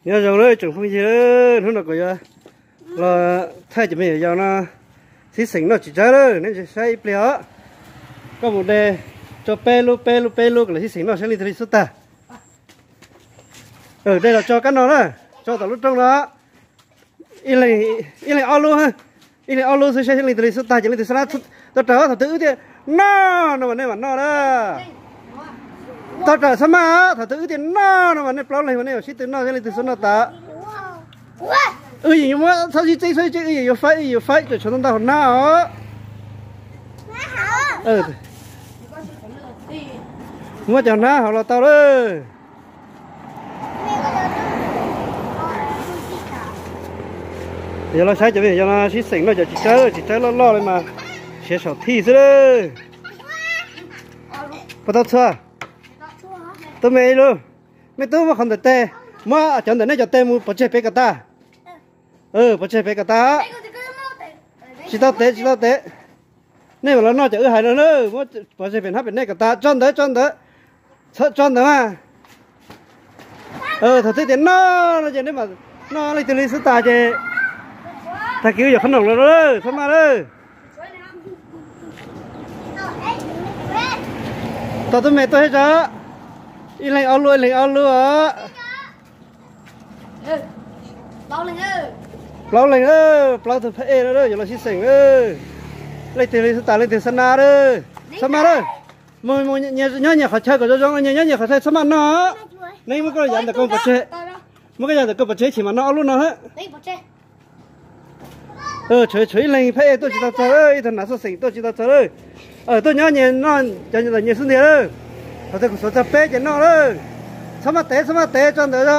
Nyob zoo lawm tsoom phooj ywg, hnub no kuv yuav los thaij cov me nyuam yaus no sib xeem noj txiv tsawb lawm, nej saib ib pliag os. Koj mus de tso peb lub peb lub peb lub kom lawv sib xeem noj saib leej twg li xub tag. De los tso kab no na, tso tom lub rooj no. Ib leeg ob lub, ib leeg ob lub xwb saib leej twg li xub tag ces leej twg xab nab tau raws thaum twg wb tias noj no mas nej mam noj na. Tau raws xab maj thaum twg wb tias noj no mas nej plaub leeg mas nej yuav sib tw noj saib leej twg xub noj tas. Wb yeej yuav muab txhob sib txeeb txhob sib txeeb, wb yeej yuav faib, wb yeej yuav faib, tseem tshuav ntau ntau hauv hnab os. Muab cov hnab hauv los tau lawm. Yog los saib cov me nyuam yaus no sib xeem noj cov txiv tsawb, txiv tsawb loj loj li mas siav saum thij xwb lawm. Puas tau txhua? Tub me ib lub. Me tub muab qhov ntawm tej, muab cov ntawm nej cov tej mus pov tseg pem kom tas. Pov tseg pem kom tas. Tsis tau tev, tsis tau tev. Nej mam los noj cov wb hais no na, muab pov tseg pem hnab pem nej kom tas, tso ntawd, tso ntawd. Tso ntawd mas. Thaum twg tias noj no ces nej mam noj, leej twg li xub tas ces tag kis wb yuav qhob noom los lawm, txhob maj lawm. Tos tub me tuaj thiab tso. Ib leeg ob lub, ib leeg ob lub os. Plaub leeg, plaub tug phab ej no yuav los sib xeem. Leej twg li xub tas leej twg xab nab lawm. Txhob maj lawm. Mus nyob nyias qhov chaw kom zoo zoo, nyias nyob nyias qhov chaw txhob maj noj. Neb muab koj yav ntawm koj pov tseg, muab koj yav ntawm koj pov tseg chim mam noj ob lub no. Tshuav, tshuav ib leeg phab ej tuaj tsis tau txog lawm, ib tug hnav xoj xeem tuaj tsis tau txog lawm. Tuaj nyob nyias noj cov ntawm nyias xub ntiag lawm. Thaum twg kuv xuav txog peb ces noj lawm. Txhob maj tev, txhob maj tev, tso ntawd.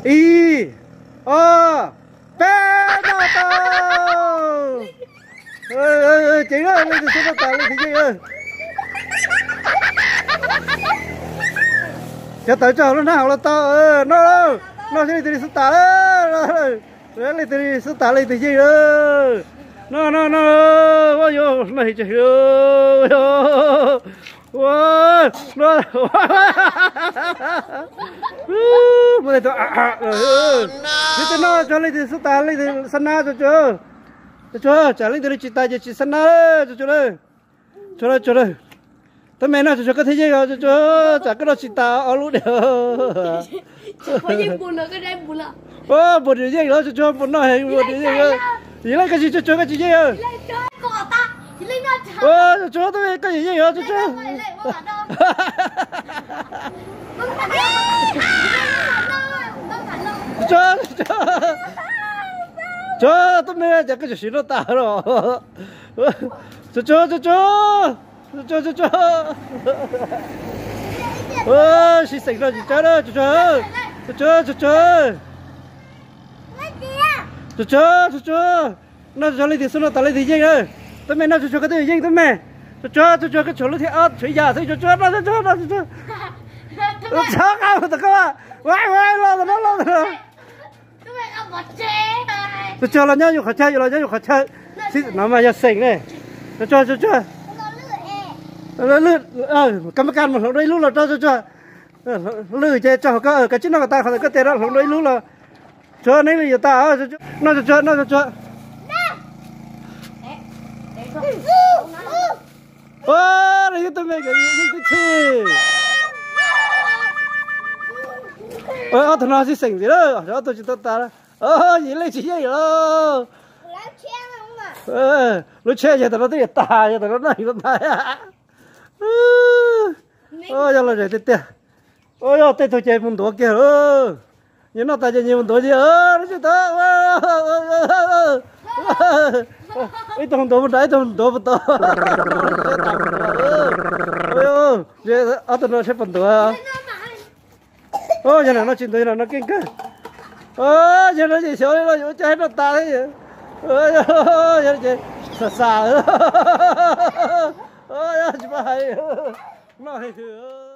Ib, ob, peb, noj tau. Ceev, leej twg xub noj tas leej twg yeej. Cov tawv tso hauv lub hnab hauv los tau. Noj, noj saib leej twg li xub tas. Leej twg li xub tas leej twg yeej. Noj, noj, noj. Ua yuav noj heev tsis heev. Ua, noj. Muab tej tus, leej twg noj tso leej twg xub tas leej twg xab nab tso tso. Tso tso, tsam leej twg li tsis tas ces tsis xab nab tso tso lawm. Tso lawm, tso lawm. Tab meeg noj tso tso koj thiaj yeej os tso tso, tsam koj noj tsis tas ob lub diam. Npuas nws yeej los tso tso, npuas noj heev npuas nws yeej. Yim leej koj tsis tso tso koj tsis yeej. Tso tso, tab meeg koj yeej yeej os tso tso. Tso tso, tso, tab meeg cas koj tseem siv noj tas los. Tso tso tso tso. Tso tso tso. Sib xeem noj tsis tsawg na, tso tso. Tso tso tso tso. Tso tso tso tso. Noj tso tso, leej twg xub noj tas leej twg yeej na. Tab meeg noj tso tso koj twb yeej tab meeg. Tso tso tso tso, koj tshuav lub thib ob tshuav ib yam xwb, tso tso noj tso tso noj tso tso. Txhob qab mus tom koj, ua ua los tom no los tom no. Tso tso, los nyob yus qhov chaw, yus los nyob yus qhov chaw. No mas yog xeem ne. Tso tso tso tso. Kab mab kas mus hloov dua ib lub los tso tso tso. Lwj ces tso hauv koj, koj tsis noj kom tas qhov ntawd koj tes no hloov dua ib lub los. Tso neb li yuav tas, noj tso tso, noj tso tso. Ua, tus me yeej tib txhij. Ob tug no sib xeem ntxiv lawm, ob tug tsis tau tas. Yim leej tsis yeej los. Lub tsheb yog tam no twb yuav tas, yog tam no noj yuav tas. Yog lom zem tiag tiag. Yog tej tug ces mus ntuav kiag lawm. Nyias noj tas ces nyias mus ntuav ces, ib tug ntuav puas nram, ib tug ntuav puas tod. Ob tug no seb puas ntuav. Yog no no tsis ntuav, yog no no keej kawg. Yog no ces xyov li no yuav ua cas noj tas thiab. Yog no ces xav xav, tsis paub hais, noj heev.